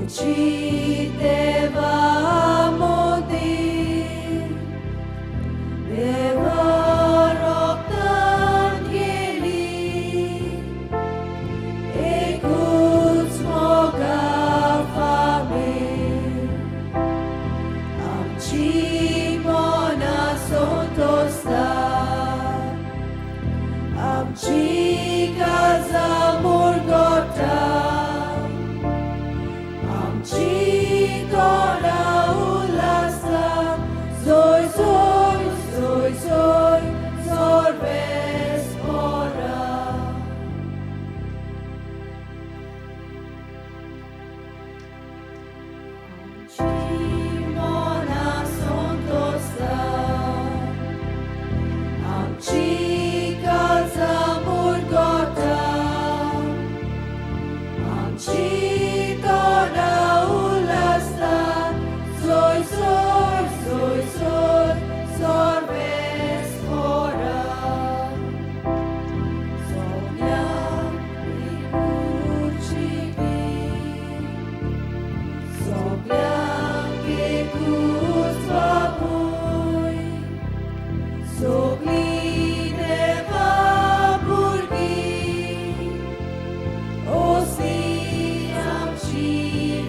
तुजी देवा मोदीं देवा रोगतान गेली एकूच मोगा फामील आमची मनां संतोषता आमची काळजां मुरगोता आमची तोंडां उल्हासा जोय जोय जोय जोय सर्वेस्परा. आमची मनां संतोषता आमची काळजां मुरगोता आमची तोंडां उल्हासा जोय जोय जोय जोय सर्वेस्परा. सगळ्यांक एकूच जिवीत सगळ्यांक एकूच बापूय सगळीं देवा भुरगीं ओसी आमची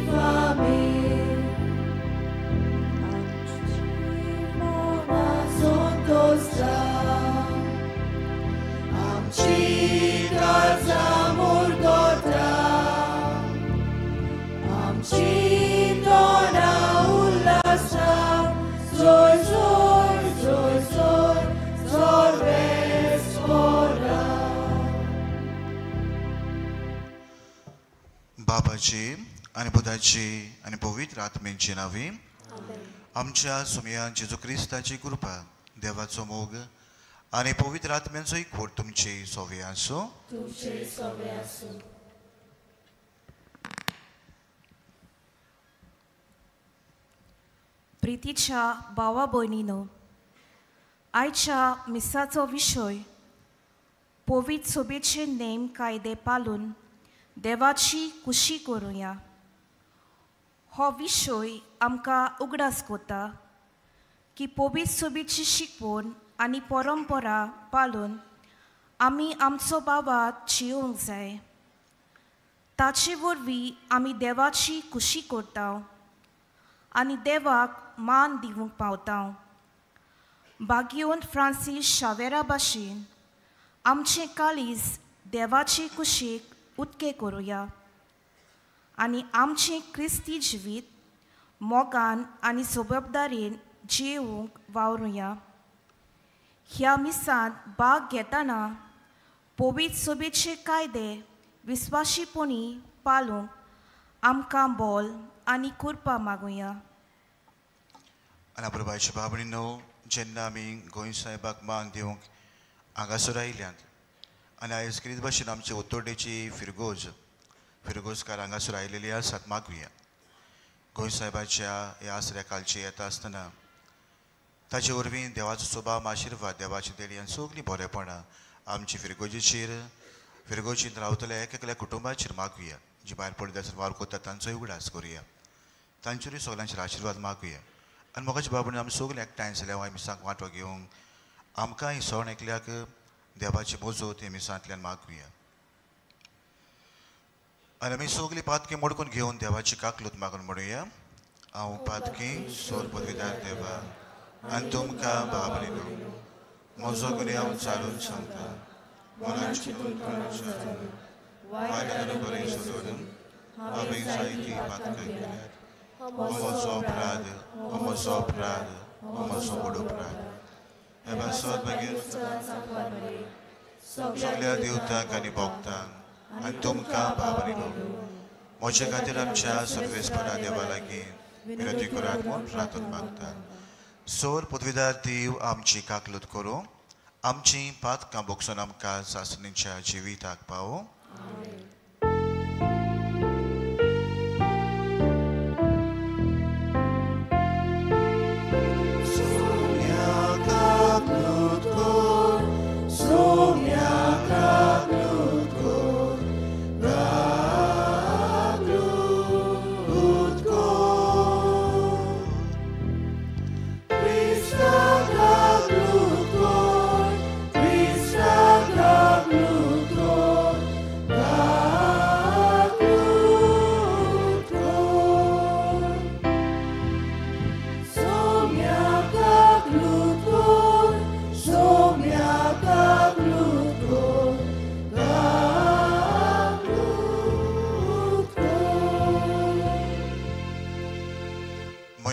फामील आमची मनां संतोषता आमची काळजां मुरगोता आमची तोंडां उल्हासा जोय जोय जोय जोय सर्वेस्परा. बापाची आनी पुताची आनी पवित्र आत्म्यांची नांवी आमच्या सुमयान जेजू क्रिस्ताची कृपा देवाचो मोग आनी पवित्र आत्म्यांचो एकवट तुमची सोवे आसूं. तुमचे सोवे आसूं. प्रितीच्या भावा भयणीनो, आयच्या मिसाचो विशय पवित्र सोबेचे नेम कायदे पाळून देवाची खुशी करुया. हो विशय आमकां उगडास करता की पवित्र सोबेची शिकवण आनी परंपरा पाळून आमी आमचो बाबा जियोंक जाय. ताचे वरवीं आमी देवाची खुशी करता आनी देवाक मान दिवंक पावता. बागियोन फ्रांसीस शावेरा भाशेन आमचें काळीज देवाचे कुशीक उदकें करुया आनी आमचें क्रिस्ती जिवीत मोगान आनी जबाबदारेन जियोवंक वावरुया. ह्या मिसांत भाग घेतना पवित्र सोबेचे कायदे विस्वाशीपणी पाळूंक आमकां बोल आनी कृपा मागुया. आनी प्रभाचे बाबणीनो, जेन्ना आमी गोंय साहेबाक मान दिवंक हांगासर आयल्यात आनी आयज क्रिस्त भाशेन आमचे उत्तोडेची फिरगोज फिरगोजकार हांगासर आयलेली आसात, मागुया गोंय साहेबाच्या ह्या आसऱ्या कालची येता आसतना ताचे वरवीं देवाचो स्वभाव आशिर्वाद देवाची देणी आनी सगळीं बरेपणां आमची फिरगोजीचेर फिरगोजींत रावतल्या एक एकल्या कुटुंबाचेर मागुया. जी भायर पडद्याचेर वावर करता तांचोय उगडास करुया, तांचेरूय सगळ्यांचेर आशिर्वाद मागुया. आनी मोगाच्या बाबून आमी सगळीं एकठांय जाल्यार हांव मिसांक वांटो घेवंक आमकांय सण एकल्याक देवाची मोजो ते मिसांतल्यान मागुया. आनी आमी सगळीं पातकी मोडकून घेवन देवाची काकलूत मागून म्हणुया. हांव पातकी सोर पदवीदार देवा आनी तुमकां बाबरिनो म्हजो गुन्यांव चालून सांगता मनाची वायट बरें सोदून हांवें जायती पातकां केल्यात. हो म्हजो अपराध, हो म्हजो अपराध, हो म्हजो व्हड अपराध. हे पासत मागीर सगल्या देवतांक आनी भक्तांक आनी तुमकां बाबरिनो म्हजे खातीर आमच्या सर्वेस्परा देवा लागीं विनंती करात म्हूण प्रार्थना मागता. सोर पदवीदार देव आमची काकलूत करूं, आमची पातकां भोगसून आमकां सासणीच्या जिविताक पावो. Sonia.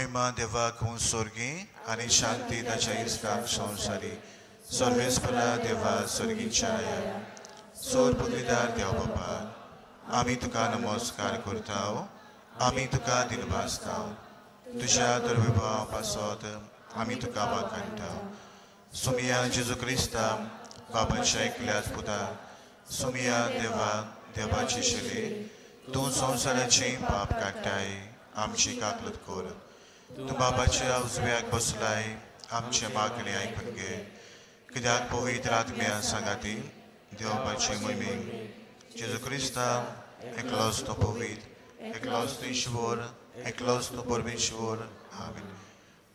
मोहिमा देवाक सोर्गी आनी शांती ताच्या इश्टांक संवसारी. सर्वेस्परा देवा सोर्गीच्या सोर पदवीदार देव बापा, आमी तुका नमस्कार करता, आमी तुका दिनभासता. तुज्या दुर्विभाव पासत आमी तुका वाखाणटा. सुमिया जेजू क्रिस्ता बाबाच्या एकल्याच पुता, सुमिया देवा देवाची शिले, तूं संवसाराची पाप काडटाय, आमची काकलत कर. तूं बाबाच्या उजव्याक बसलाय, आमचे मागणी आयकून घे. कित्याक पवित्र आत्म्या सांगाती देवपाची मोहिमेक जेजू क्रिस्ता एकलोच तो पवित्र, एकलोच तो ईश्वर, एकलोच तो परमेश्वर. आमेन.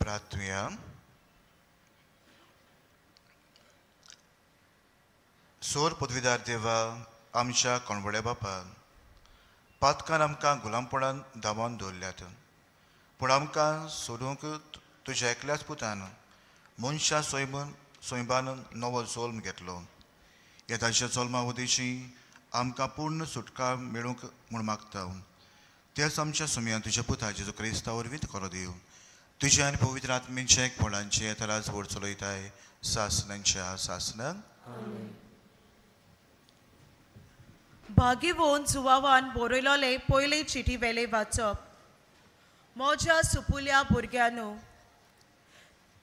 प्रार्थुया. सोर पदवीदार देवा, आमच्या कोणवड्या बापा, पातकान आमकां गुलामपणान दामोन दवरल्यात, पूण आमकां सोडूंक तुज्या एकल्याच पुतान मनशां सोयबान नवो जल्म घेतलो. ह्या ताच्या जल्मा उदेशी आमकां पूर्ण सुटका मेळूंक म्हूण मागता. तेच आमच्या सुमयान तुज्या पुता जेजू क्रिस्ता वरवीं करो दिव. तुज्या आनी पवित्र आत्मेचे एकपणांचे राजवट चलयताय सासनांच्या सासनाक. भागीवोन जुवावान बरयलोले पयले चिटी वेले वाचप. म्हज्या सुपुल्या भुरग्यांनो,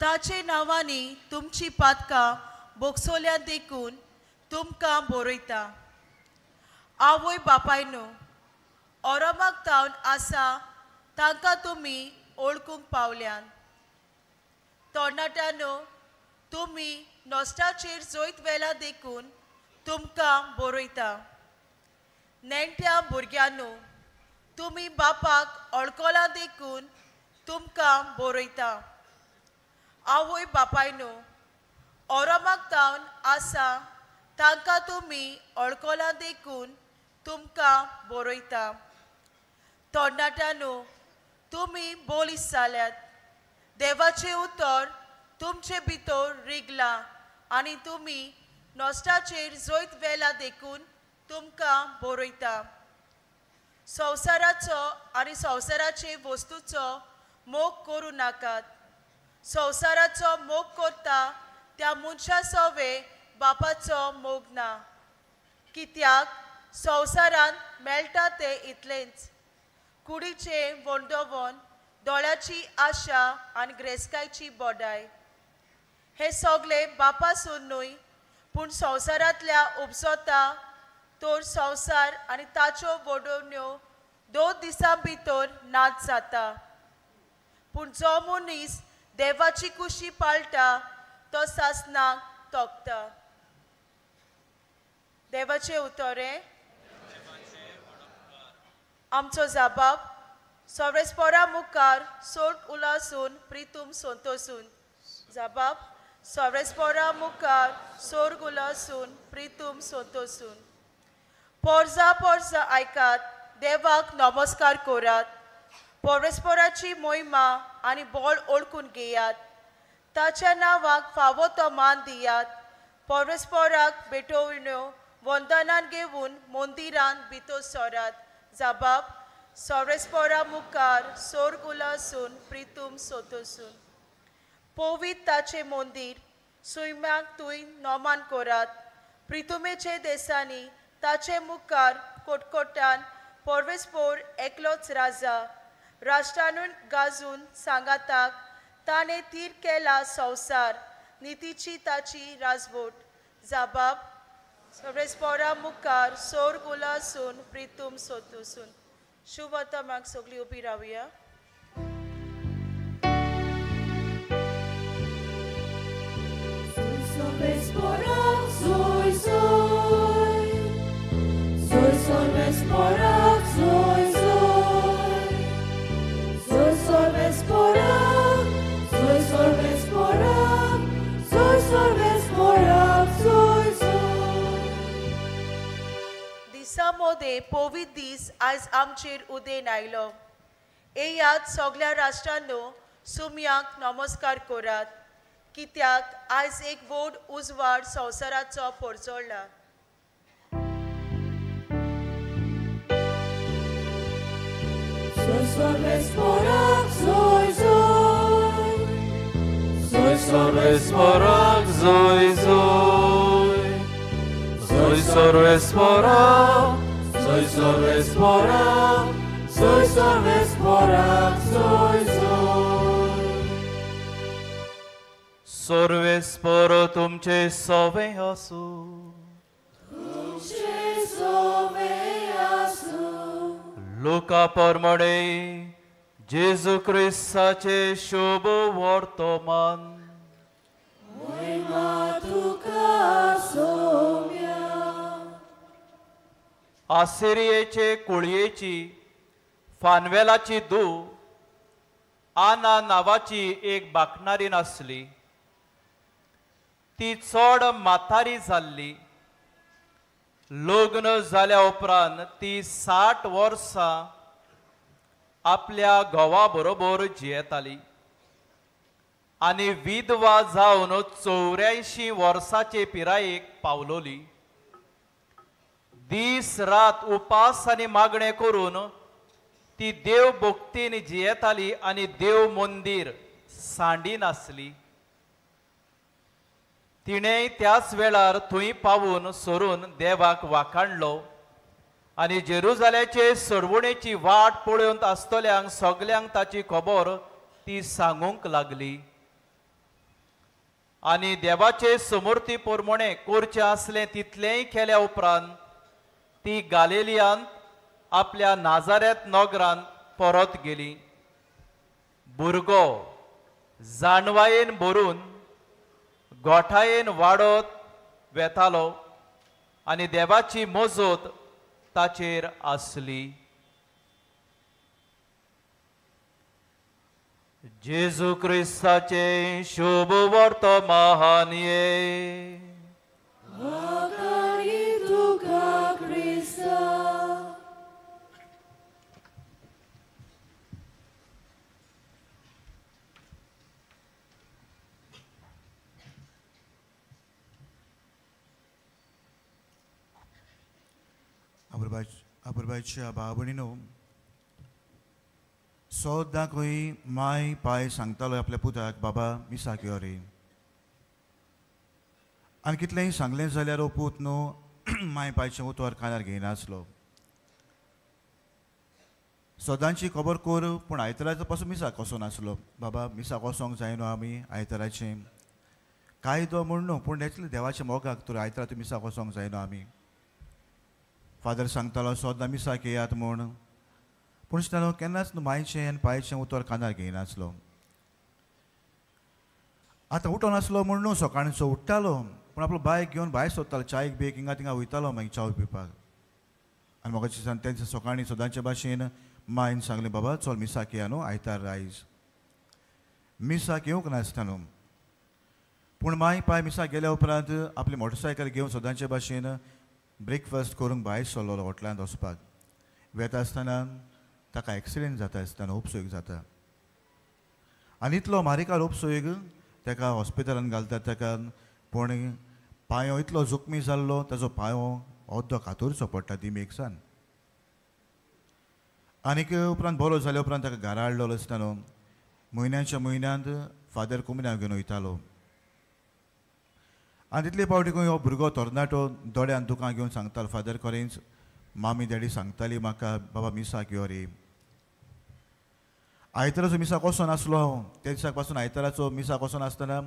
ताचे नांवांनी तुमची पातकां बोगसोल्या देखून तुमकां बरयता. आवय बापायनो, ओरोमाक तावन आसा तांकां तुमी ओळखूंक पावल्यान. तरणाट्यांनो, तुमी नश्टाचेर जैत वेला देखून तुमकां बरयता. नेण्ट्या भुरग्यांनो, तुमी बापाक ओळखला देखून तुमकां बरयता. आवय बापायनो, ओरोमाक तावन आसा तांकां तुमी ओळखला देखून तुमकां बरयता. तरणाट्यांनो, तुमी बळिश्ट जाल्यात, देवाचें उतर तुमचे भितर रिगलां आनी तुमी नश्टाचेर जैत वेला देखून तुमकां बरयता. संवसाराचो आनी संवसाराचे वस्तूचो मोग करूं नाकात. संवसाराचो मोग करता त्या मनशा सवे बापाचो मोग ना. कित्याक संवसारांत मेळटा तें इतलेंच, कुडीचें वंडोवन, दोळ्याची आशा आनी ग्रेस्कायची बोडाय. हे सगळे बापासून न्हय, पूण संवसारांतल्या उपजता. तर संवसार आनी ताच्यो वडोवण्यो 2 दिसां भितर नाच जाता. पूण जो मनीस देवाची कुशी पाळटा तो सासनाक तोखता. देवाचें उतर आमचो जाबाब सोरेस्पोरा मुखार सोड उलासून प्रितूम संतोसून. जाबाब सोरेस्पोरा मुखार सोड उलासून प्रितूम संतोसून. पोरजा पोरजा आयकात, देवाक नमस्कार करात, परस्पराची मोहिमा आनी बळ ओळखून घेयात, ताच्या नांवाक फावो तो मान दियात, परस्पराक भेटवण्यो वंदनान घेवन मंदिरान भितर सरात. जाबाब सोरेस्परा मुखार सोर्ग उलासून प्रितूम सोतोसून. पवित्र ताचें मंदीर सुयम्याक तुय नोमान करात, प्रितुमेचे देसांनी ताचे मुखार कोटकोटान परवेस्पोर एकलोच राजा राष्ट्रानून गाजून सांगाताक ताणें थीर केला संवसार, नितीची ताची राजवट. जाबाब सोरेस्पोरा मुखार सोर्ग उलासून प्रितूम सोतूसून. शुभ आतां सगळीं उबी रावया. दिसा मोदें पवित्र दीस आयज आमचेर उदेन आयलो. येयात सगळ्या राष्ट्रांनो सुमयाक नमस्कार करात, कित्याक आयज एक व्हड उजवाड संवसाराचो परजळ्ळा. Soy sorbesporak, soy soy. सर्वेस्पराक जोय जोय, जोय सर्वेस्पराक, जोय सर्वेस्पराक, जोय सर्वेस्पराक जोय जोय. सर्वेस्पर तुमचे सवे आसूं. तुमचे सवे आसूं. लुका प्रमाणे जेजू क्रिस्ताचे शुभ वर्तमान. महिमा तुका सोम्या. आसिरियेचे कुळयेची फानवेलाची धूव आना नांवाची एक बाकणारी नासली. ती चड म्हातारी जाल्ली. लग्न जाल्या उपरांत ती 60 वर्सां आपल्या घोवा बरोबर जियेताली आनी विधवा जावन 84 वर्साचे पिरायेक पावलोली. दीस रात उपास आनी मागणें करून ती देव भक्तीन जियेताली आनी देव मंदीर सांडी नासली. तिणें त्याच वेळार थंय पावून सरून देवाक वाखाणलो आनी जेरुजाल्याचे सरवणेची वाट पळोवन आसतल्यांक सगल्यांक ताची खबर ती सांगूंक लागली. आनी देवाचे समर्थी प्रमाणे करचें आसलें तितलेंय केल्या उपरांत ती गालिलियांत आपल्या नाजारेत नगरांत परत गेली. भुरगो जाणवायेन भरून गोठायेन वाडत वेतालो आनी देवाची मजत ताचेर आसली. जेजू क्रिस्ताचे शुभ वर्तमान. तुका क्रिस्ता. अपुरबायच्या भाव भयणीनो, सदां खंय माय पाय सांगतालो आपल्या पुताक, बाबा मिसाक यो रे. आनी कितलेंय सांगलें जाल्यार हो पूत न्हू माय पायचें उतर कानार घेयनासलो. सदांची खबर कर, पूण आयताराचो पासून मिसाक वचो नासलो. बाबा मिसाक वचोंक जाय न्हू आमी आयताराचें कायदो म्हूण न्हू, पूण एक्चुली देवाच्या मोगाक तर आयतारा तूं मिसाक वचोंक जाय न्हू आमी. फादर सांगतालो सदां मिसाक येयात म्हूण, पूण ताणो केन्नाच न्हू मायचें आनी पायचें उतर कानार घेयनासलो. आतां उठोन आसलो म्हूण न्हू सकाळचो उठ्ठालो, पूण आपलो बायक घेवन भायर सोदतालो, चायक बेक हिंगा थिंगा वयतालो मागीर चाव पिवपाक. आनी म्हाका दिसता तेंच्या सकाळीं सदांचे भाशेन मायन सांगलें, बाबा चल मिसाक येया न्हू आयतार आयज. मिसाक येवंक नासता न्हू, पूण माय पाय मिसाक गेल्या उपरांत आपली मोटरसायकल घेवन सदांचे भाशेन ब्रेकफास्ट करूंक भायर सरलो हॉटेलांत वचपाक. वेता आसतना ताका एक्सिडेंट जाता आसतना उपसोयीक जाता आनी इतलो मारिकार उपसोयीक ताका हॉस्पिटलान घालतात ताका. पूण पांयो इतलो जखमी जाल्लो, ताजो पांयो अर्दो कातरचो पडटा दिमेक सान. आनीक उपरांत बरो जाल्या उपरांत ताका घरा हाडलेलो आसता न्हू, म्हयन्याच्या म्हयन्यांत फादर कुमऱ्याक घेवन वयतालो. आनी तितले फावटी खंय हो भुरगो तरणाटो दोळ्यान दुकां घेवन सांगतालो, फादर खरेंच मामी डॅडी सांगताली म्हाका, बाबा मिसाक यो रे. आयताराचो मिसाक वचोन आसलो हांव, त्या दिसाक पासून आयताराचो मिसाक वचोन आसतना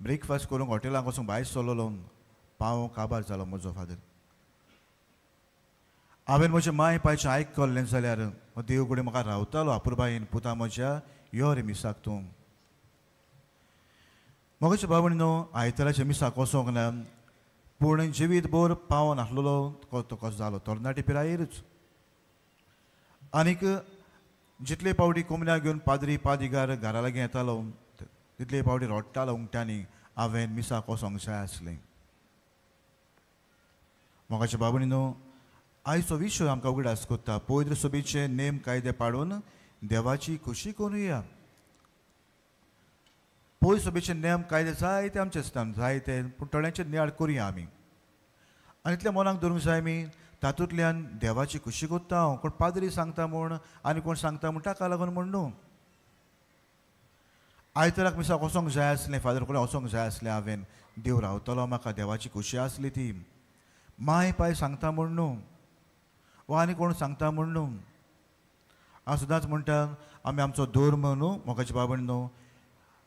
ब्रेकफास्ट करूंक हॉटेलाक वचूंक भायर सरलेलो, पांव काबार जालो म्हजो फादर. हांवें म्हज्या माय पायचें आयकल्लें जाल्यार देव कडेन म्हाका रावतालो अपुरबायेन, पुता म्हज्या यो रे मिसाक तूं. म्हज्या भाव भयणीनो, आयताराच्या मिसाक वचोंक ना, पूण जिवीत भर पाव नासलेलो तो कसो जालो तरणाटे पिरायेरूच. आनीक जितले फावटी कोंबड्या घेवन पाद्री पादिगार घरा लागीं येतालो तितले फावटी रडटालो उंगट्यांनी, हांवें मिसाक वचोंक जाय आसलें. मोगाच्या भाव भयणीनो, आयचो विशय आमकां उगडास करता, पवित्र सभेचे नेम कायदे पाळून देवाची खुशी करुया. पवित्र सभेचे नेम कायदे जायते आमचे आसता जायते, पूण थोड्यांचे नियाळ करुया आमी. आनी इतल्या मनाक धरूंक जाय आमी तातूंतल्यान देवाची खुशी करता हांव, कोण पाद्री सांगता म्हूण आनी कोण सांगता म्हूण ताका लागून म्हूण न्हू. आयताराक मिसाक वचोंक जाय आसलें, फादर कडेन वचोंक जाय आसलें हांवें, देव रावतलो म्हाका, देवाची खुशी आसली ती. माय पाय सांगता म्हूण न्हू वा आनी कोण सांगता म्हूण न्हू. हांव सदांच म्हणटा आमी आमचो धर्म न्हू मोगाचे बाबण न्हू,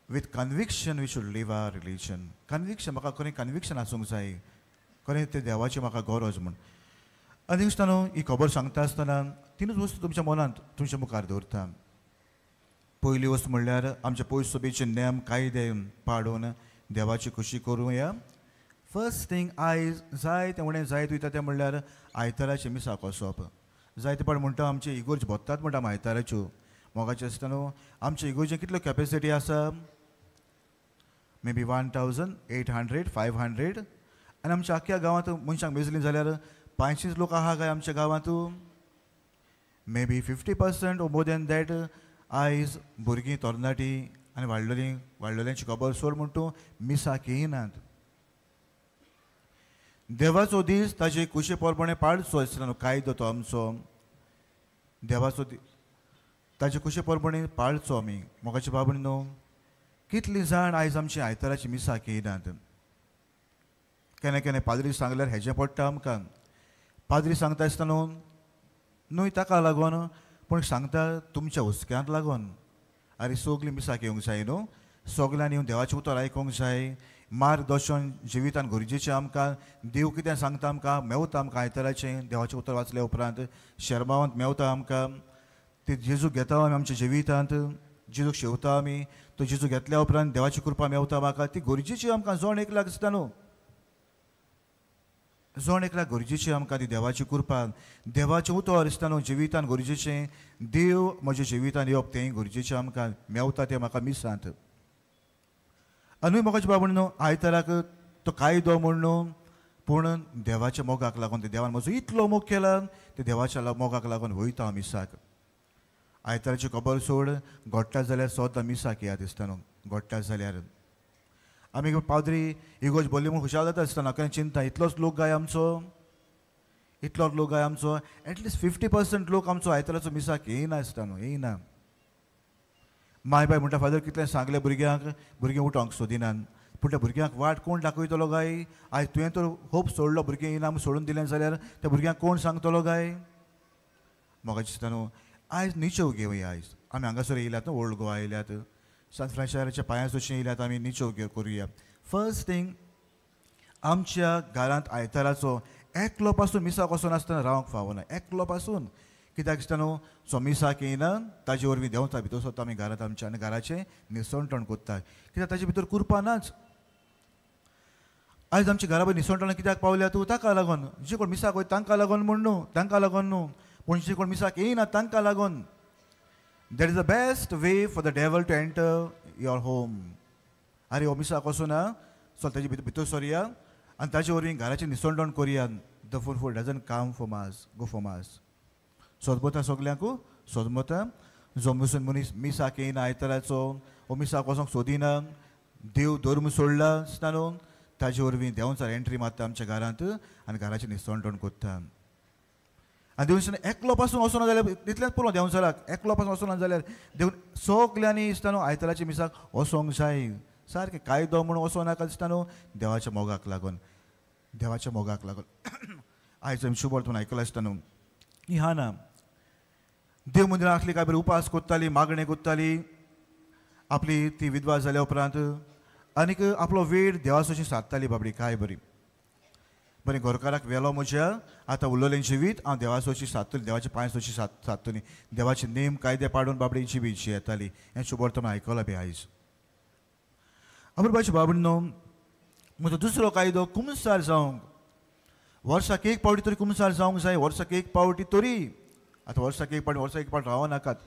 with conviction we should live our religion. Conviction म्हाका खरें कन्विक्शन आसूंक जाय, खरें तें देवाची म्हाका गरज म्हूण. आनी दिसता न्हू ही खबर सांगता आसतना तिनूच वस्तू तुमच्या मनांत तुमच्या मुखार दवरता. पयली वस्त म्हणल्यार आमचे पयस सभेचे नेम कायदे पाडून देवाची खुशी करूया. फर्स्ट थींग आयज जाय तें उणें जायत वयता तें म्हणल्यार आयताराचें मिसाक वचप. जायते पाट म्हणटा आमचे इगोर्ज भोत्तात म्हणटा आमी आयताराच्यो. मोगाचें आसता न्हू आमचे इगोर्जे कितल्यो कॅपेसिटी आसा, मे बी 1800 500. आनी आमच्या आख्ख्या गांवांत मनशांक मेजलीं जाल्यार 500 लोक आहा काय आमच्या गांवांत, may be 50% or more than that. आयज भुरगीं तरणाटीं आनी वाडलेलीं वाडलेल्यांची खबर सोड म्हण तूं मिसाक येयनात. देवाचो दीस ताजे कुशे प्रमाणे पाळचो आसता न्हू कायदो तो आमचो. देवाचो ताजे कुशे प्रमाणे पाळचो आमी. मोगाचे बाबण न्हू कितलीं जाण आयज आमची आयताराची मिसाक येयनात. केन्ना केन्ना पाद्री सांगल्यार हेजें पडटा आमकां. पाद्री सांगता आसतना न्हू न्हय ताका लागून, पूण सांगता तुमच्या हुस्क्यांत लागून. आरे सगलीं मिसाक येवंक जाय न्हू, सगल्यांनी येवन देवाचें उतर आयकूंक जाय, मार्गदर्शन जिवितान गरजेचें आमकां. देव कितें सांगता आमकां मेवता आमकां आयताराचें देवाचें उतर वाचल्या उपरांत शेर्मांवांत मेवता आमकां. ते जेजू घेता आमी आमच्या जिवितांत, जेजूक शेवता आमी, तो जेजू घेतल्या उपरांत देवाची कृपा मेवता म्हाका, ती गरजेची आमकां. जण एकल्याक दिसता न्हू, जण एकल्याक गरजेची आमकां ती देवाची कृपा. देवाचें उतर दिसता न्हू जिवितान गरजेचें. देव म्हज्या जिवितान येवप तें गरजेचें आमकां मेवता तें म्हाका मिसांत. आनी मोगाचे बाबण न्हू आयताराक तो कायदो म्हूण न्हू, पूण देवाच्या मोगाक लागून, ते देवान म्हजो इतलो मोग केला ते देवाच्या मोगाक लागून वयता हांव मिसाक. आयताराची खबर सोड, घडटा जाल्यार सदां मिसाक येया दिसता न्हू. घडटा जाल्यार आमी पाद्री इगोर्ज बोल्ली म्हूण खुशाल जाता आसतना केन्ना चिंता, इतलोच लोक गाय आमचो, इतलोच लोक गाय आमचो, एटलिस्ट 50% लोक आमचो आयताराचो मिसाक येयना आसता न्हू, येयना. माय बाय म्हणटा फादर कितलें सांगलें भुरग्यांक, भुरगीं उठोंक सोदिनात. पूण त्या भुरग्यांक वाट कोण दाखयतलो गाय? आयज तुवें तर होप सोडलो, भुरगीं येयना म्हूण सोडून दिलें जाल्यार त्या भुरग्यांक कोण सांगतलो गाय? म्हाका दिसता न्हू आयज निचेव घेवया. आयज आमी हांगासर येयल्यात न्हू, ओल्ड गोवा येयल्यात, सांत फ्रांसिसाच्या पांयां सोशी येयल्यात, आमी निचेव घेव करुया. फर्स्ट थींग आमच्या घरांत आयताराचो एकलो पासून मिसाक वचून आसतना रावंक फावना, एकलो पासून. कित्याक दिसता न्हू जो मिसाक येयना ताजे वरवीं देंवता भितर सोदता आमी घरांत आमच्या आनी घराचें निसणटण कोत्ता, कित्याक ताजे भितर कुरपा नाच. आयज आमच्या घरा निसणटणां कित्याक पावल्या तूं? ताका लागून जे कोण मिसाक वयता तांकां लागून म्हूण न्हू, तांकां लागून न्हू, पूण जे कोण मिसाक येयना तांकां लागून. That is the best way for the devil to enter your home. आरे हो मिसाक वचूना, चल ताजे भितर भितर सोरया आनी ताजे वरवीं घराचें निसणटण करुया. The four four doesn't come for mass, go for mass. सोदमता सगल्यांकू सोदमता. जो मुसून मनीस मिसाक येयना आयताराचो, हो मिसाक वचोंक सोदिना, देव धर्म सोडला दिसता न्हू, ताजे वरवीं देंवचार एंट्री मारता आमच्या घरांत आनी घराचें निसणटण कोत्ता. आनी देवून एकलो पासून वचना जाल्यार तितलेंच पुरो देंवचाराक, एकलो पासून वचना जाल्यार देव सगल्यांनी दिसता न्हू आयताराच्या मिसाक वचोंक जाय. सारकें कायदो म्हूण वचों नाका दिसता न्हू, देवाच्या मोगाक लागून, देवाच्या मोगाक लागून. आयज आमी शुभ वर्तमान आयकलां आसता न्हू, ही हा ना देव मंदिरां आसली काय बरी उपास कोत्ताली, मागणें कोत्ताली आपली ती विधवा जाल्या उपरांत, आनीक आपलो वेळ देवासोशी सादताली बाबडी. काय बरी बरें घरकाराक व्हेलो म्हज्या, आतां उरलेलें जिवीत हांव देवासोशी सादतली, देवाचे पांय सोशी सादतली, देवाचे नेम कायदे पाडून बाबडी जिवीत जियेताली. हें शुभ वर्तमान आयकलां बी आयज. अमरबाची बाबडी न्हू म्हजो दुसरो कायदो कुमसार जावंक, वर्साक एक पावटी तरी कुमसार जावंक जाय, वर्साक एक पावटी तरी. आतां वर्साक एक पावटी, वर्साक एक पावटी रावो नाकात,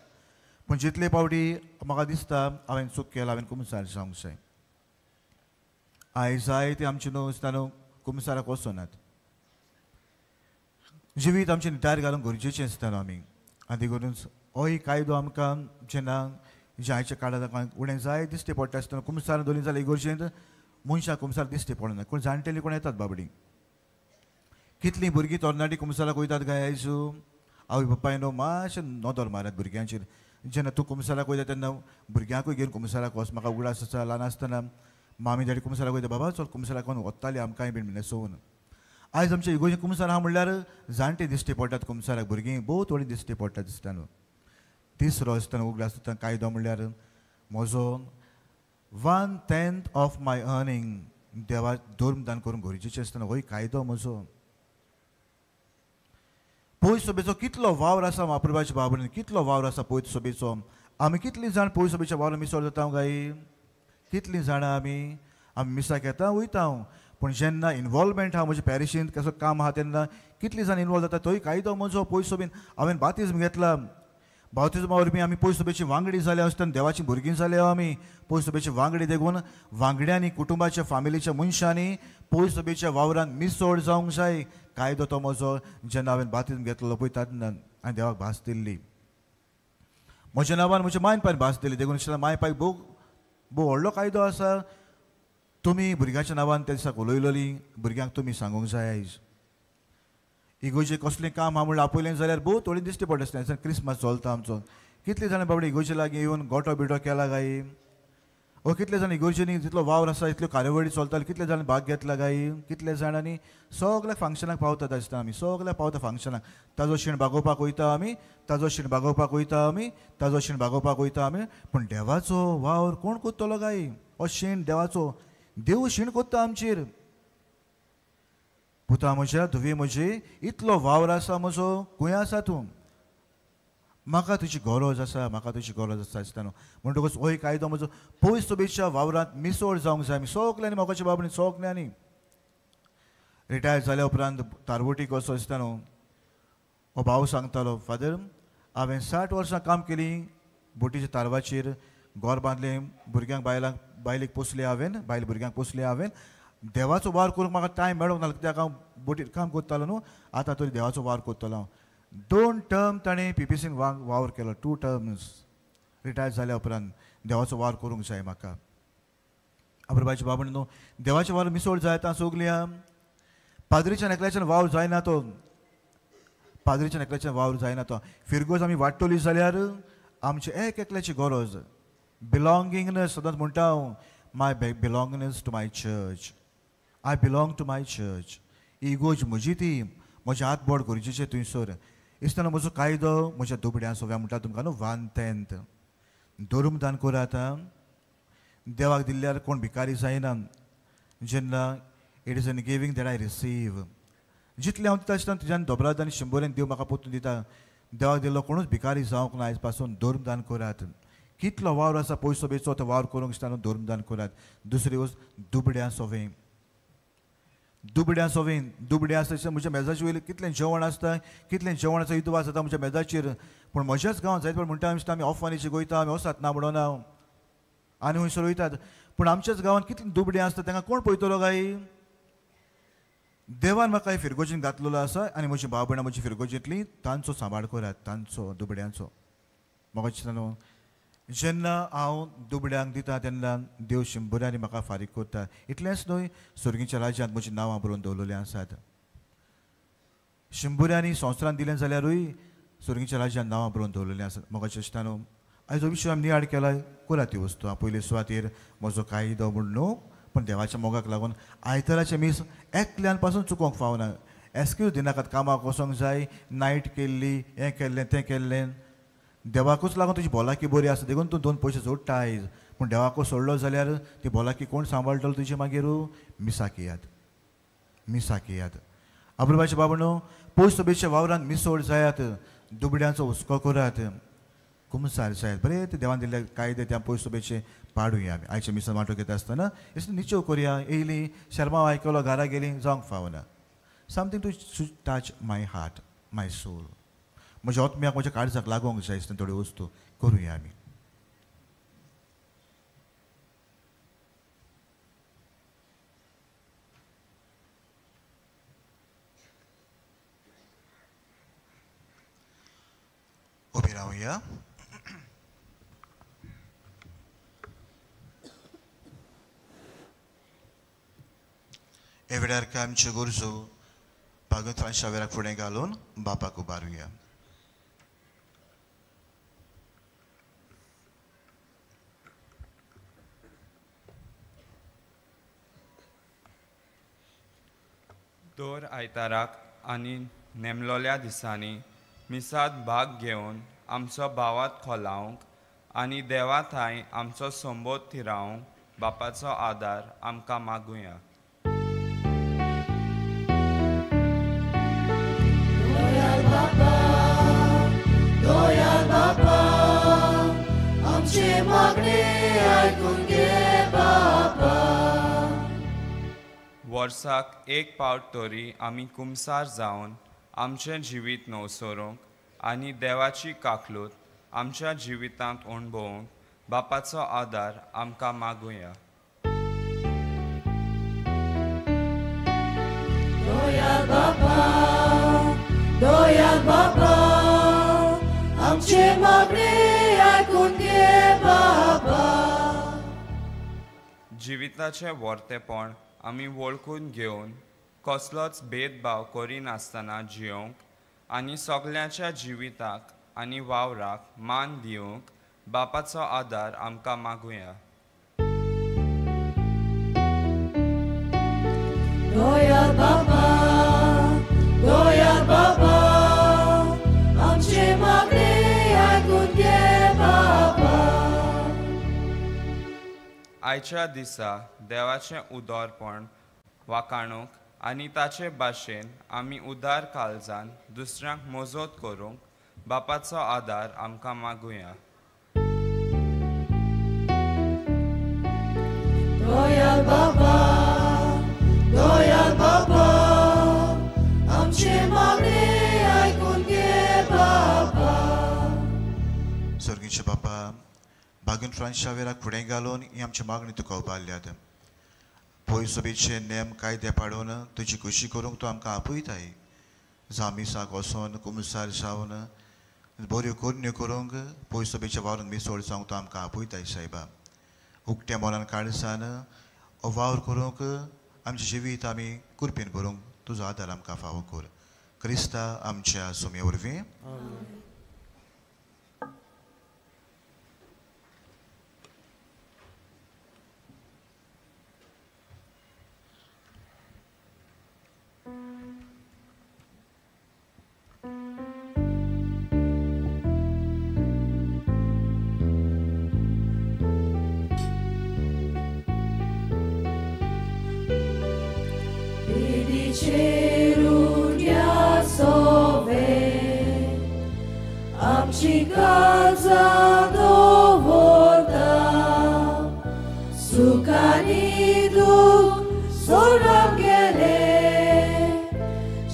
पूण जितले पावटी म्हाका दिसता हांवें चूक केला, हांवें कुमसार जावंक जाय. आयज जाय ते आमचे न्हू दिसता न्हू कुमसाराक वचनात. जिवीत आमचें निटार घालूंक गरजेचें आसता न्हू आमी. आनी देखून होय कायदो आमकां जेन्ना जे आयच्या काळांत उणें जाय दिश्टी पडटा आसतना कुमसार दोनी जाल्यार इगोर्जेंत मनशां कुमसार दिश्टी पडना. कोण जाणटेली कोण येतात बाबडी, कितलीं भुरगीं तरणाटीं कुमसाराक वयतात काय आयज? आवय बापायनो मातशें नदर मारात भुरग्यांचेर. जेन्ना तूं कुमसाराक वयता तेन्ना भुरग्यांकूय घेवन कुमसाराक वच. म्हाका उगडास आसा ल्हान आसतना मामी डॅडी कुमसाराक वयता, बाबा चल कुमसाराक वचून वताली आमकांय बीन न्हेसोवन. आयज आमच्या इगोर्जे कुमसार आहा म्हणल्यार जाणटे दिश्टी पडटात कुमसाराक, भुरगीं भोव थोडीं दिश्टी पडटात दिसता न्हू. तिसरो आसतना उगडास आसतना कायदो म्हणल्यार म्हजो 1/10 ऑफ my earning देवा धर्मदान करूंक गरजेचें आसतना होय कायदो म्हजो. पयस सभेचो कितलो वावर आसा म्हाप्रभाच्या बाबरीन, कितलो वावर आसा पयस सभेचो. आमी कितलीं जाण पयस सभेच्या वावरान मिसळ जाता गाई, कितलीं जाणां आमी आमी मिसाक येता वयता. पूण जेन्ना इनवॉल्वमेंट आहा म्हज्या पॅरिशींत कसो काम आहा तेन्ना कितलीं जाण इनवॉल्व जाता तोय कायदो म्हजो. पयस सभेन हांवें बातिज्म घेतला, बावतिज्मा वरवीं आमी पयस सभेची वांगडी जाल्या आसतना देवाची भुरगीं जाल्या आमी. पयस सभेची वांगडी देखून वांगड्यांनी कुटुंबाच्या फामिलीच्या मनशांनी पयस सभेच्या वावरान मिसळ जावंक जाय. कायदो तो म्हजो जेन्ना हांवें बातिज्म घेतलो पळय तेन्ना हांवें देवाक भास दिल्ली, म्हज्या नांवान म्हज्या मायन पायन भास दिली. देखून माय पायक भोव भोव व्हडलो कायदो आसा. तुमी भुरग्यांच्या नांवान त्या दिसाक उलयलोली, भुरग्यांक तुमी सांगूंक जाय. आयज इगोर्जे कसलें काम आहा म्हणल्यार आपयलें जाल्यार भोव थोडी दिश्टी पडटा आसतना. क्रिसमस चलता आमचो, कितले जाणां बाबडे इगोर्जे लागीं येवन गोटो बिटो केला गाय, ओ कितले जाण इगोर्जेनी जितलो वावर आसा इतल्यो कार्यावळी चलताल्यो, कितले जाण भाग घेतला गाय, कितले जाणांनी सगल्या फंक्शनाक पावतात आसता आमी, सगल्या पावता फंक्शनाक. ताजो शीण भागोवपाक वयता आमी, ताजो शीण भागोवपाक वयता आमी, ताजो शीण भागोवपाक वयता आमी. पूण देवाचो वावर कोण कोत्तलो गाय? हो शीण देवाचो, देव शीण कोत्ता आमचेर. पुता म्हज्या, धुवे म्हजे, इतलो वावर आसा म्हजो, खंय आसा तूं? म्हाका तुजी गरज आसा, म्हाका तुजी गरज आसा आसता न्हू. म्हणटकूच हो कायदो म्हजो पयस सभेच्या वावरांत मिसळ जावंक जाय. आमी सगल्यांनी मोगाच्या बाबतींत सगल्यांनी रिटायर जाल्या उपरांत तारवटी कसो आसता न्हू, हो भाव सांगतालो, फादर हांवें 60 वर्सां काम केलीं बोटीच्या तारवाचेर, घर बांदलें, भुरग्यांक बायलांक बायलेक पोसले हांवें, बायल भुरग्यांक पोसले हांवें. देवाचो वावर करूंक म्हाका टायम मेळोंक ना कित्याक हांव बोटीर काम करतालो न्हू. आतां तरी देवाचो वावर करतलो हांव. 2 टर्म ताणें पीपीसीन वावर केलो, 2 टर्म्स. रिटायर जाल्या उपरांत देवाचो वावर करूंक जाय म्हाका. अब्रबाचे बाबा न्हू देवाचो वावर मिसळ जाय आतां सगल्या. पाद्रीच्यान एकल्याच्यान वावर जायना तो, पाद्रीच्यान एकल्याच्यान वावर जायना तो. फिरगोज आमी वाडटली जाल्यार आमचे एक एकल्याची गरज बिलोंगिंगनेस. सदांच म्हणटा हांव, my belongingness to my church, I belong to my church. इगोज म्हजी ती, म्हजें हात बोट गरजेचें थंयसर. इसतना म्हजो कायदो म्हज्या दुबड्यां सोव्या म्हणटा तुमकां न्हू, 1/10 धर्मदान करात. देवाक दिल्यार कोण भिकारी जायना. जेन्ना it is in giving that I receive. जितलें हांव दिता आसतना तुज्यान दोबराद आनी शंबरेन देव म्हाका पोतून दिता. देवाक दिल्लो कोणूच भिकारी जावंक ना. आयज पासून धर्मदान करात. कितलो वावर आसा पयसो बेचो तो वावर करूंक दिसता न्हू, धर्मदान करात. दुसरी वस्त दुबड्यां सोवें, दुबड्यां सोवें. दुबड्यां आसता म्हज्या मेजाचे वयलें कितलें जेवण आसता, कितलें जेवणाचो इतवास जाता म्हज्या मेजाचेर. पूण म्हज्याच गांवांत जायत म्हणटा आमी आमी ऑफानीचे वयता, आमी वसात ना म्हणून हांव आनी खंयसर वयतात. पूण आमच्याच गांवांत कितलीं दुबड्यां आसता तांकां कोण पळयतलो काय? देवान म्हाका फिरगोजीन घातलेलो आसा आनी म्हजी भाव भयणां म्हजी फिरगोजींतलीं तांचो सांबाळ करात, तांचो दुबड्यांचो. म्हाका दिसता न्हू जेन्ना हांव दुबड्यांक दिता तेन्ना देव शंबरांनी म्हाका फारीक करता. इतलेंच न्हय, सर्गीच्या राज्यांत म्हजीं नांवां बरोवन दवरलेलीं आसात. शंबरांनी संवसारान दिलें जाल्यारूय सर्गीच्या राज्यांत नांवां बरोवन दवरलेलीं आसात. म्हाका दिसता न्हू आयज हो विशय आमी नियाळ केला, करा ती वस्तू. हांव पयले सुवातेर म्हजो कायदो म्हूण न्हू, पूण देवाच्या मोगाक लागून आयताराचें मीस एकल्यान पासून चुकोवंक फावना. एक्सक्यूज दिनाकात, कामाक वचोंक जाय, नायट केल्ली, हें केल्लें तें केल्लें. देवाकूच लागून तुजी भलायकी बरी आसा देखून तूं 2 पयशे जोडटा आयज. पूण देवाकूच सोडलो जाल्यार ती भलायकी कोण सांबाळटलो तुजी मागीर? मिसाक येयात, मिसाक येयात. अब्रबाचे बाबा न्हू पयस सभेच्या वावरांत मिसळ जायात, दुबड्यांचो हुस्को करात, कुमसार जायात. बरें ते देवान दिल्ले कायदे त्या पयस सभेचे पाडुया आमी. आयच्या मिसान वांटो घेता आसतना इसली निचेव करुया. येयली शर्मा आयकलो घरा गेली जावंक फावना. Something to touch my heart, my soul. म्हज्या आत्म्याक म्हज्या काळजाक लागोंक जाय आसतना थोड्यो वस्तू करुया आमी. उबी रावया. ह्या वेळार आमच्यो गरजो भागवत फ्रांस शावेराक फुडें घालून बापाक उबारुया. दर आयताराक आनी नेमलोल्या दिसांनी मिसांत भाग घेवन आमचो भावात खोलावंक आनी देवा थांय आमचो संबोध थिरावंक बापाचो आदार आमकां मागुया. दयाळ बापा, आमचे मागणे आयकून घे बापा. वर्साक एक पावट तरी आमी कुमसार जावन आमचें जिवीत नवसरूंक आनी देवाची काकलूत आमच्या जिवितांत अणभवूंक बापाचो आदार आमकां मागुया. दयाळ बापा, दयाळ बापा, आमचे मागणे आयकून घे बापा. जिविताचें वर्तेपण आमी वळखून घेवन कसलोच भेदभाव करिनासतना जियोंक आनी सगल्यांच्या जिविताक आनी वावराक मान दिवंक बापाचो आदार आमकां मागुया. दयाळ बापा, दयाळ बापा, आमचे मागणे आयकून घे बापा. आयच्या दिसा देवाचें उदरपण वाखाणूंक आनी ताचे भाशेन आमी उदार काळजान दुसऱ्यांक मजत करूंक बापाचो आदार आमकां मागुया. दयाळ बापा, दयाळ बापा, आमचे मागणे आयकून घे बापा. सर्गीचे बापा, बागून फ्रांस शावेराक फुडें घालून ही आमची मागणी तुका उबारल्यात. पय सोबेचे नेम कायदे पाडून तुजी खुशी करूंक तूं आमकां आपयताय. जावं मिसाक वचोन कुमसार जावन बऱ्यो करण्यो करूंक पय सोबेच्या वावरून मिसोळ जावंक तूं आमकां आपयताय सायबा. उकत्या मनान काळसान वावर करूंक आमचें जिवीत आमी कुरपेन भरूंक तुजो आदार आमकां फावो कर. क्रिस्ता आमच्या सुमये वरवीं. Amci casa dovorta, Sukanidu soram gele,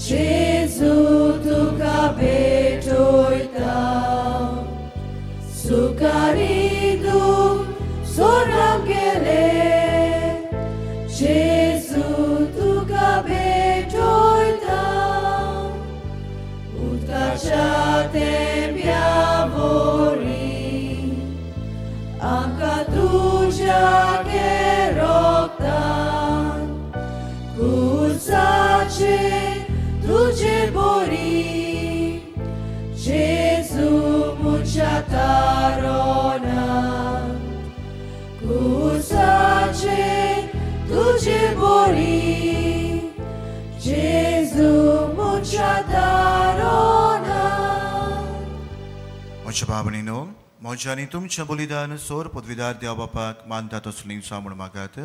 Jesu tuka betoita, Sukanidu soram gele, Jesu tuka betoita, Utkacha Piavori, anca tuja che roctan, cursace tuge bori, Gesù muciatarona, cursace tuge bori, Gesù muciatarona. म्हज्या बाबणीनो, म्हज्या आनी तुमच्या बलिदान सोर पदवीदार देव बापाक मानता तसलीं म्हूण मागात.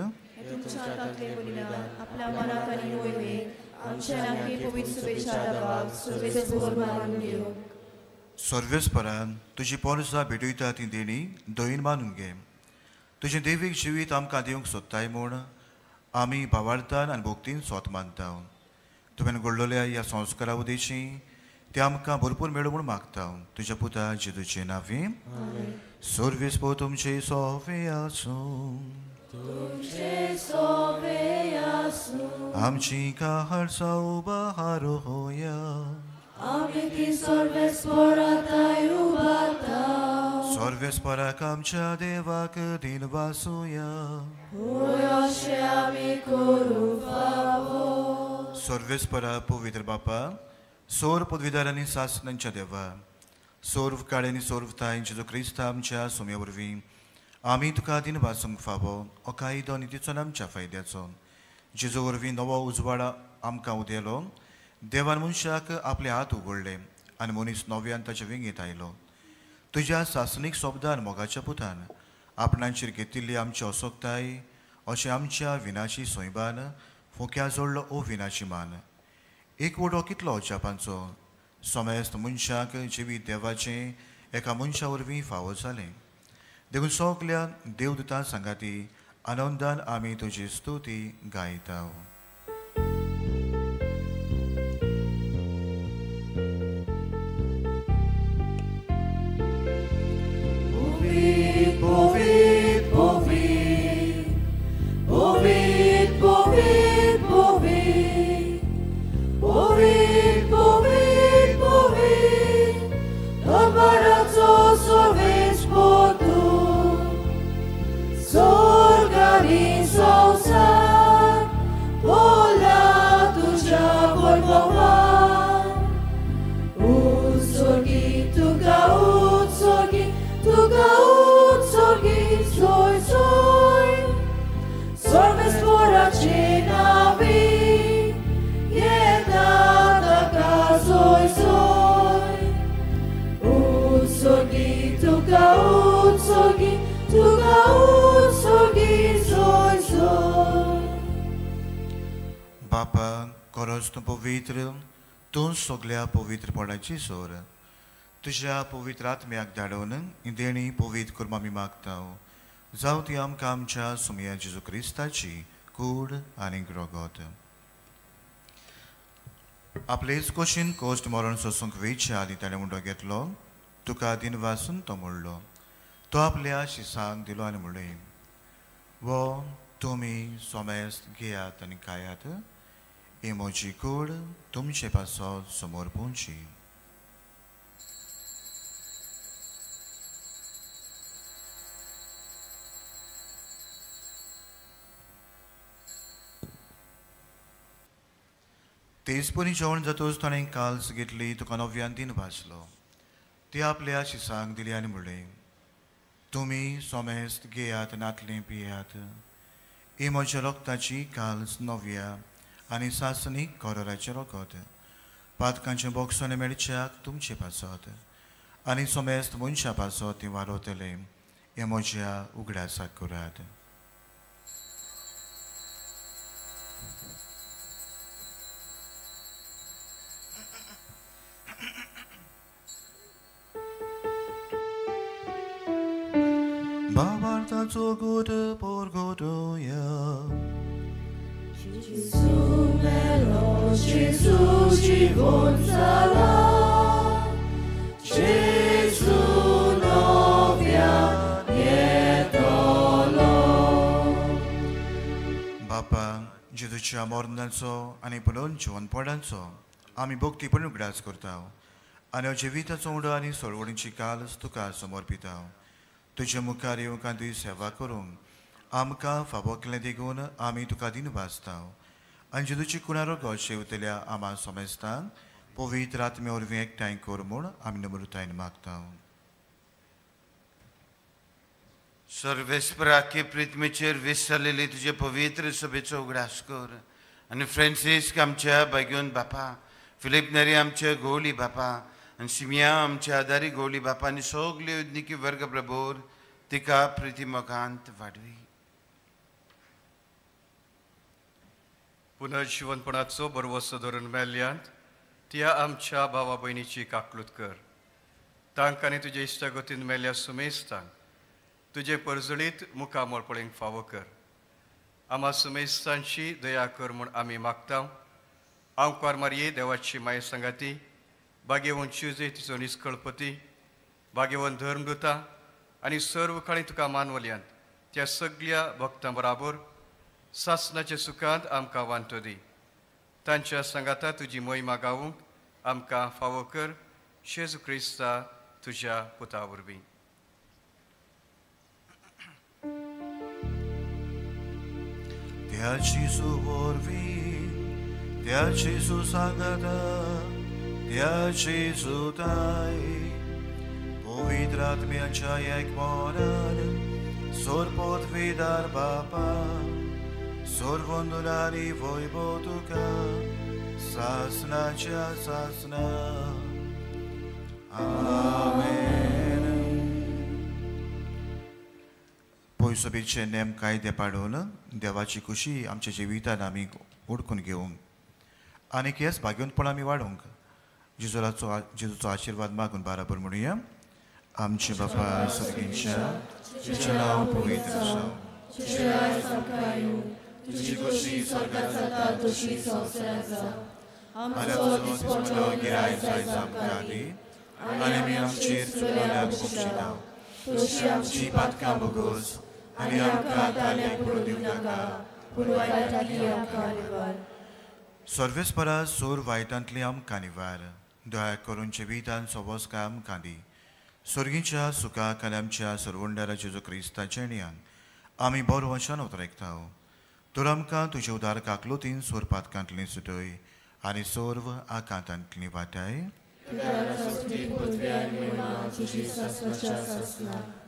सर्वेस्परान तुजी पोरसां भेटयता ती देणी दयेन मानून घे. तुजें देवीक जिवीत आमकां दिवंक सोदताय म्हूण आमी भावार्थान आनी भक्तीन सोत मानता. तुवें घडलेल्या ह्या संस्कारा उदेशी ते आमकां भरपूर मेळूं म्हूण मागता. तुज्या पुता जेजूचे नांवी. सर्वेस पो तुमचे सोवे आसूं. आमची काळजां उबार होया. सर्वेस्पराक आमच्या देवाक दिन वासुया. सर्वेस्परा पवित्र बापा, सोर पदवीदार आनी सासणांच्या देवा, सोर्व काळे आनी सोर्व ताय जेजू क्रिस्ता आमच्या सुमये वरवीं आमी तुका दिन वासूंक फावो हो कायदो आनी तिचो आमच्या फायद्याचो. जेजू वरवीं नवो उजवाडा आमकां उदेलो. देवान मनशाक आपले हात उगडले आनी मनीस नव्यान ताच्या विंगेत आयलो. तुज्या सासणीक शब्दान मोगाच्या पुतान आपणांचेर घेतिल्ली आमची असोकताय अशें आमच्या विनाशी सोयबान फोक्या जोडलो ओ विनाशी मान. एकवट हो कितलो अजापांचो समेस्त मनशाक जिवीत देवाचें एका मनशा वरवीं फावो जालें. देखून सगल्या देवदूतां सांगाती आनंदान आमी तुजी स्तुती गायता. Povit, povit, povit, povit, povit, povit, povit, povit, Domaraco sorvec potu, Sorgani sausar, Pola tuja volvovar, Utsorgi tuga utsorgi, tuga utsorgi, soi soi, Sorves poračinavi, jedna taka soi soi, Utsorgi tuga utsorgi, tuga utsorgi, soi soi. बापा खरोच तूं पवित्र, तूं सगल्या पवित्रपणाची सोर. तुज्या पवित्र आत्म्याक धाडून ही देणी पवित्र करून आमी मागता. जावं ती आमकां आमच्या सुमया जेजू क्रिस्ताची कूड आनी रगत. आपलेच कोशीन कोश्ट मरण सोसूंक वेच्या आदी ताणें उंडो घेतलो, तुका दिन वासून तो मोडलो. तो आपल्या शिसांक दिलो आनी म्हणलें, वो तुमी सोमेस्त घेयात आनी खायात, ही म्हजी कूड तुमचे पासत समोर पोवची. तेच परी जेवण जातूच ताणें काल्स घेतली, तुका नव्यान दिन भासलो, ती आपल्या शिसांक दिली आनी म्हणलें, तुमी सोमेस्त घेयात नातलें पियात, ही म्हज्या रक्ताची काल्स नव्या आनी सासणीक कराराचें रगत, पातकांचें बोगसणें मेळच्याक तुमचे पासत आनी सोमेस्त मनशा पासत ती वारवतले, हें म्हज्या उगडासाक करात. Babartaço gute porgodoya. Gesù melo, Gesù ci gonzala, Gesù novia nietolo. बापा जेजूच्या मरणाचो आनी पुनर्जिवनपणाचो आमी भक्तीपण उगडास करता आनी जिविताचो उडो आनी सोडवणीची कालच तुका समर्पिता. तुज्या मुखार येवंक आनी तुजी सेवा करूंक आमकां फावो केलें देखून आमी तुका दिन भासता आनी जेजूची कुणारो गो शेवतल्या आमा समेस्तांक पवित्र आत्म्या वरवीं एकठांय कर म्हूण आमी नम्रतायेन मागता. सर्वेस्पराके प्रिथ्मीचेर वीस जालेली तुजे पवित्र सभेचो उगडास कर आनी फ्रांसिस्क आमच्या भाग्योन बापा, फिलीप नेरी आमच्या गोवली बापा आनी सिमिया आमच्या आदारी गोवली बापा आनी सगले उदनिकी वर्ग प्रभोर तिका प्रिती मोगांत वाडवी. पुनर्जिवनपणाचो बरवसो धरून मेल्ल्यांत त्या आमच्या भावा भयणीची काकलूत कर. तांकां आनी तुजे इश्टागतीन मेल्ल्या सुमेस्तांक तुजे परजळीत मुखामळ पळोवंक फावो कर. आमा सुमेस्तांची दया कर म्हूण आमी मागता. आंवकार मारये देवाची माये सांगाती, भाग्यवंत चिजे तिचो निस्कळपती, भाग्यवंत धर्मदूता आनी सर्व काळी तुका मानवल्यांत त्या सगळ्या भक्तां बराबर सासनाच्या सुखांत आमकां वांटो दी. तांच्या सांगाता तुजी मोहिमा गावूंक आमकां फावो कर. जेजू क्रिस्ता तुज्या पुता वरवीं. त्या जेजू वरवीं, त्या जेजू सांगाता, त्या जेजूताय पवित्र आत्म्याच्या एकमनान सोरपोत विदार बापा सोरवंदुलानी वैभव तुका सासनाच्या सासना. आमेन. पयसोबीचे नेम कायदे पाडून देवाची खुशी आमच्या जिवितान आमी ओडकून घेवंक आनी हेच भाग्यवंतपण आमी वाडोवंक जेजूचो जेजूचो आशिर्वाद मागून बाराबर म्हणुया. आमचे बापा सर्गींच्या, तुजें नांव पवित्र जावं, तुजें राज्य आमकां येवं, तुजी खुशी स्वर्गांत जाता तशी संवसारांत जावं. आमचो दिसपट्टो गिरायक आयज आमकां दी आनी आमी आमचेर चुकल्याक भोगशिना तशी आमची पातकां भोगोस आनी आमकां ताल्याक पडूं दिवं नाका, पूण वायटांतली आमकां निवार. सर्वेस्परा सूर वायटांतली आमकां निवार. दया करून जिवितान सोबोसकाय आमकां दी. स्वर्गीच्या सुखाक आनी आमच्या सरवंडारा जेजू क्रिस्ताच्या णयान आमी बरो वशान उतरायता. तर आमकां तुजे उदार काकलुतीन सोर पातकांतली सुटय आनी सर्व आकांतांतली वाटाय.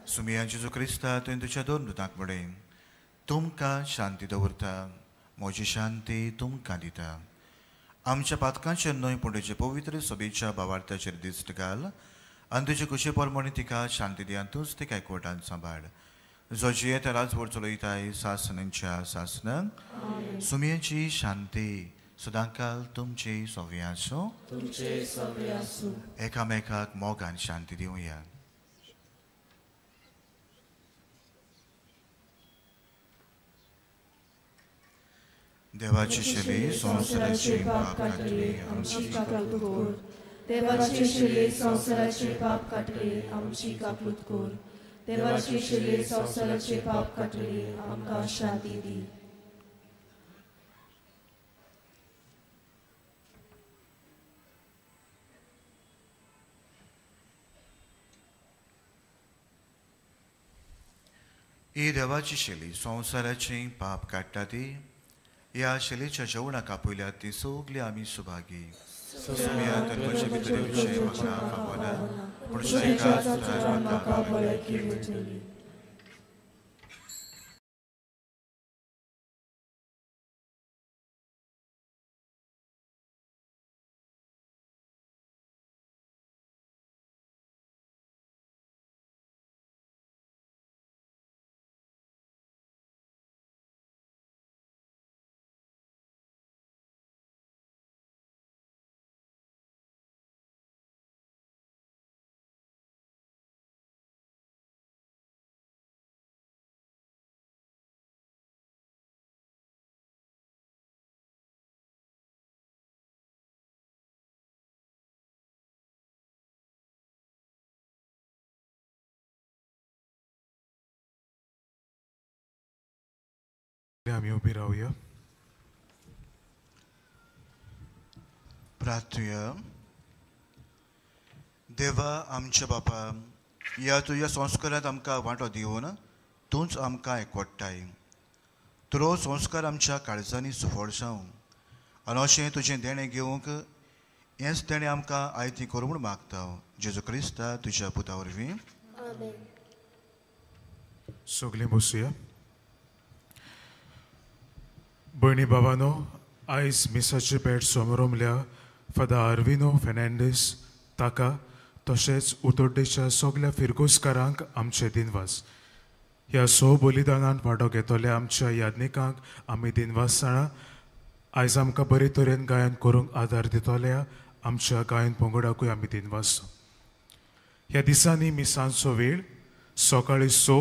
सुमिया जेजू क्रिस्ता तुवें तुज्या दोन दुतांक म्हणलें, तुमकां शांती दवरता, म्हजी शांती तुमकां दिता. आमच्या पातकांचेर न्हय पूण तुजे पवित्र सभेच्या भावार्थाचेर दिश्ट घाल आनी तुजे कुशे प्रमाणे तिका शांती दी आनी तूंच तिका एकवटान सांबाळ. जो जियेता राजवट चलयताय सासनांच्या सासनांक. सुमयेची शांती सदांकाल तुमची सोवी आसूं. एकामेकाक मोगान शांती दिवया. देवाची शेली संवसाराची पाप काडटली आमची काकलूत कोर. देवाची शेली संवसाराचे पाप काडटली आमची काकलूत कोर. देवाची शेली संवसाराचे पाप काडटली आमकां शांती दी. ही देवाची शेली संवसाराचे पाप काडटा ती ह्या शेलीच्या जेवणाक आपयल्या ती सगळी आमी सुभागी. पूण आमी उबी रावया. प्रार्थुया. देवा आमच्या बापा, ह्या तुज्या संस्कारांत आमकां वांटो दिवन तूंच आमकां एकवटाय. तुरो संस्कार आमच्या काळजांनी सुफळ जावं आनी अशें तुजें देणें घेवंक हेंच तेणें आमकां आयती करूं म्हूण मागता. जेजू क्रिस्ता तुज्या पुता वरवीं. सगळीं बसुया. भयणी बाबानो, आयज मिसाची भेट समारंभल्या फादर आर्विनो फेर्नांडीस ताका तशेंच उतोड्डेच्या सगळ्या फिरगोजकारांक आमचे दिनवास. ह्या स बलिदानांत वांटो घेतल्या आमच्या याज्ञिकांक आमी दिनवास जाणा. आयज आमकां बरे तरेन गायन करूंक आदार दितल्या आमच्या गायन पंगडाकूय आमी दिनवास. ह्या दिसांनी मिसांचो वेळ सकाळीं 6,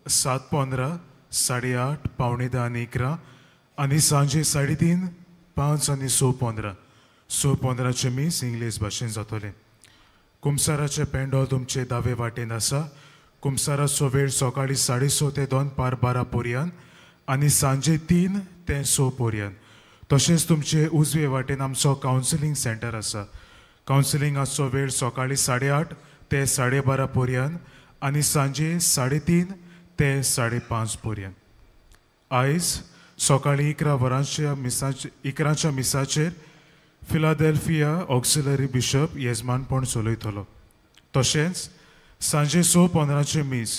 7:15, 8:30, 9:45 आनी 11 आनी सांजे 3:30, 5 आनी 6:15. 6:15 मीस इंग्लीश भाशेन जातलें. कुमसाराचें पेंडो तुमचे दावे वाटेन आसा. कुमसाराचो वेळ सकाळीं 6:30 ते 11:45 पर्यंत आनी सांजे 3 ते 6 पर्यंत. तशेंच तुमचे उजवे वाटेन आमचो कावन्सिलींग सेंटर आसा. कावन्सिलिंगाचो वेळ सकाळीं 8:30 ते 12:30 पर्यंत आनी सांजे 3:30 ते 5:30 पर्यंत. आयज सकाळीं 11 वरांच्या मिसाचे 11च्या मिसाचेर फिलाडेल्फिया ऑक्सिलरी बिशप येजमानपण चलयतलो. तशेंच सांजे 6:15 मीस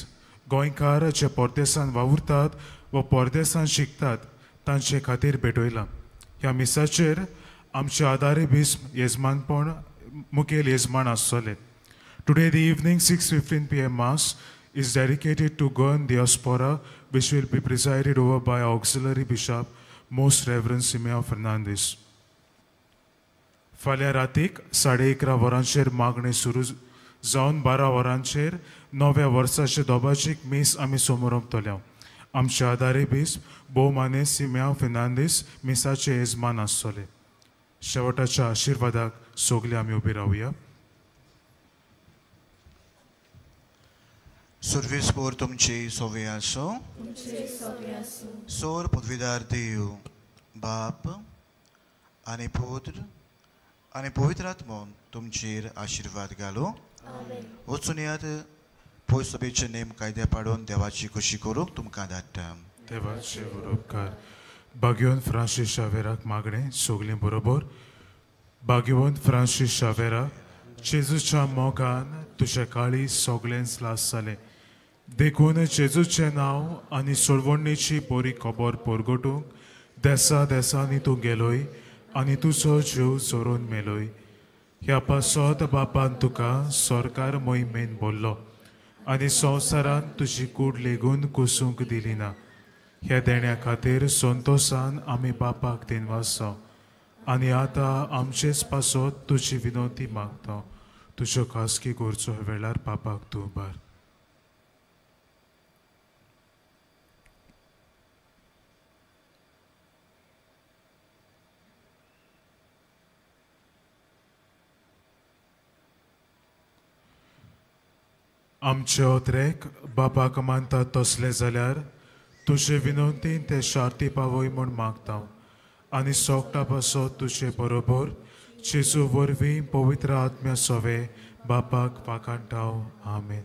गोंयकार जे परदेसान वावुरतात वा परदेसान शिकतात तांचे खातीर भेटयलां. ह्या मिसाचेर आमचे आदारी बिस्प येजमानपण मुखेल येजमान आसतले. Today the evening 6:15 p.m. Mass is dedicated to Goan diaspora, which will be presided over by Auxiliary Bishop Most Reverend Simeon Fernandez. फाल्यां रातीक 11:30 वरांचेर मागणें सुरू जावन 12 वरांचेर नव्या वर्साचे दोबाजीक मीस आमी समोरपतले. आमचे आदारी बिस्प भोवमाने सिमिया फेर्नांदीस मिसाचे येजमान आसतले. शेवटाच्या आशिर्वादाक सगळे आमी उबी रावया. सुर्वीस पोर तुमची सोवे आसूं. सोर पदवीदार देव बाप आनी पुत्र आनी पवित्र आत्मो तुमचेर आशिर्वाद घालूं. वचून यात पयस सभेचे नेम कायदे पाडून देवाची खुशी करूंक तुमकां धाडटा. देवाचे उपकार. भाग्यवंत फ्रांसीस शावेराक मागणें सगळीं बरोबर. भाग्यवंत फ्रांसीस शावेरा, जेजूच्या मोगान तुजे काळी सगळेंच लास जालें, देखून जेजूचें नांव आनी सोडवणेची बरी खबर परगटूंक देसा देसांनी तूं गेलोय आनी तुजो जीव चोरून मेलोय. ह्या पासत बापान तुका सरकार मोहिमेन बोल्लो आनी संवसारान तुजी कूड लेगून कुसूंक दिली ना. ह्या देण्या खातीर संतोशान आमी बापाक दिनवास आनी आतां आमचेच पासत तुजी विनवती मागता. तुज्यो खासगी गरजो वेळार बापाक तूं उबार. आमचे ओत्रेक बापाक मानतात तसले जाल्यार तुजे विनवतीन ते शार्ती पावय म्हूण मागता आनी सोगटा पासत तुजे बरोबर जेजू वरवीं पवित्र आत्म्या सोवे बापाक वाखाणटा. आमेन.